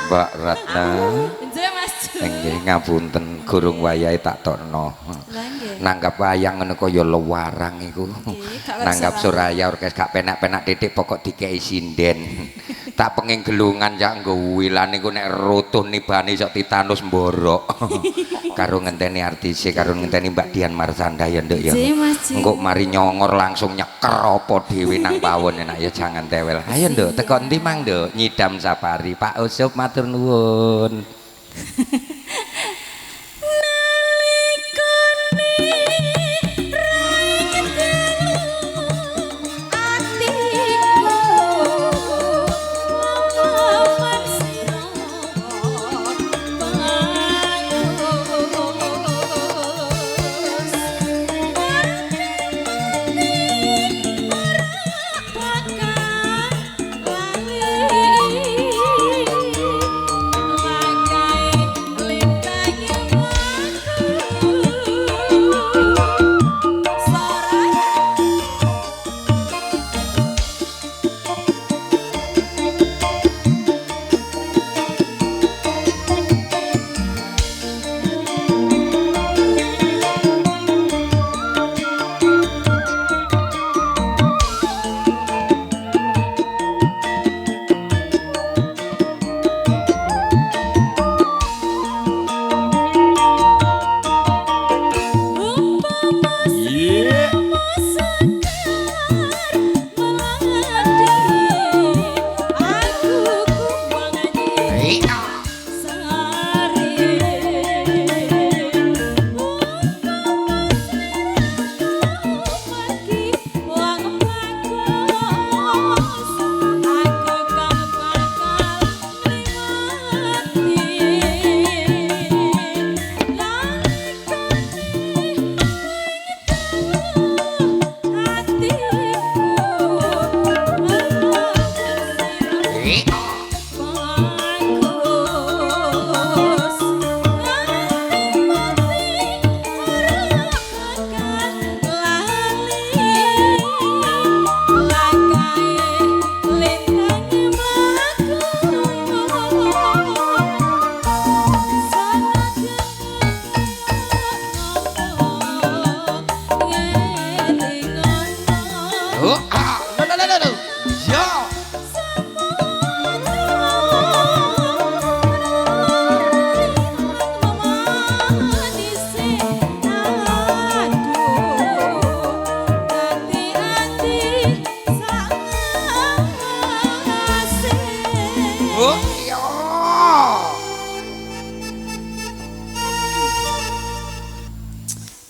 Mbak Ratna. Nggih Mas Ju. Nggih ngapunten gurung wayahe tak tokno. Lah nggih. Nanggap wayang ngono kaya lewarang iku. Nanggap Suraya orkes gak penak-penak titik pokok dikeki sinden. Tak pengin gelungan jak nggo wilan iku nek rutuh nibane sok titanus mborok. Karo ngenteni artise, karo ngenteni Mbak Dian Marsanda ya nduk ya. Engko mari nyongor langsung nyeker apa dhewe nang pawon enak ya jangan tewel. Ayo nduk teko endi mang nduk nyidam safari Pak Usup matur nuwun.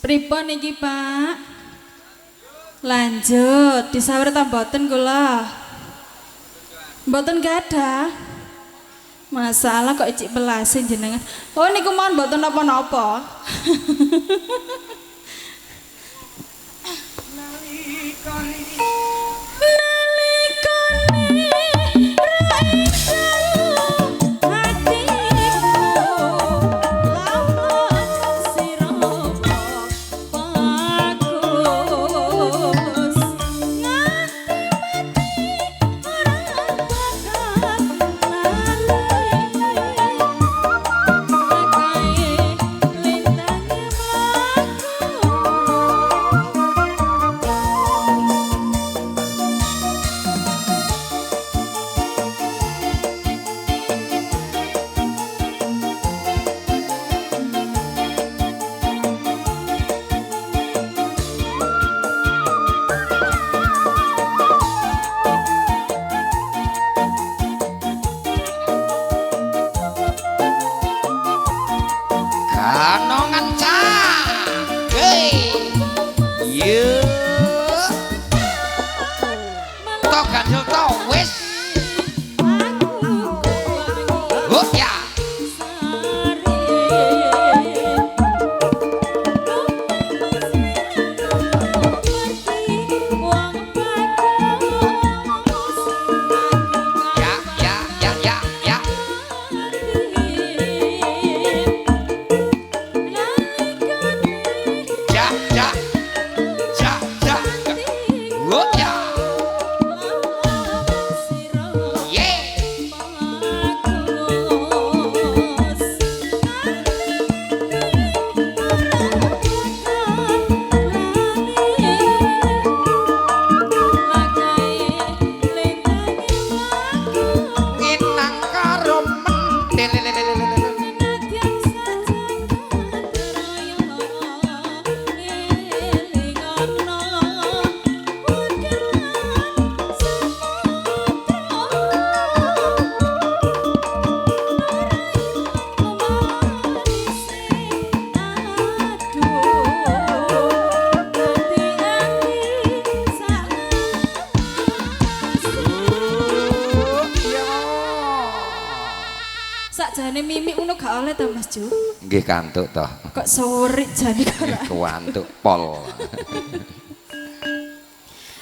Pripun niki Pak? Lanjut, disawer ta mboten kula? Mboten gadah. Masalah kok icik pelase jenengan. Oh niku mawon mboten napa-napa. Lintang Sakjane mimik ngono gak oleh ta, Mas Ju? Nggih kantuk toh. Kok serik jane kok. Kewantuk pol.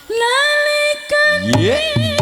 Nalikan Iya.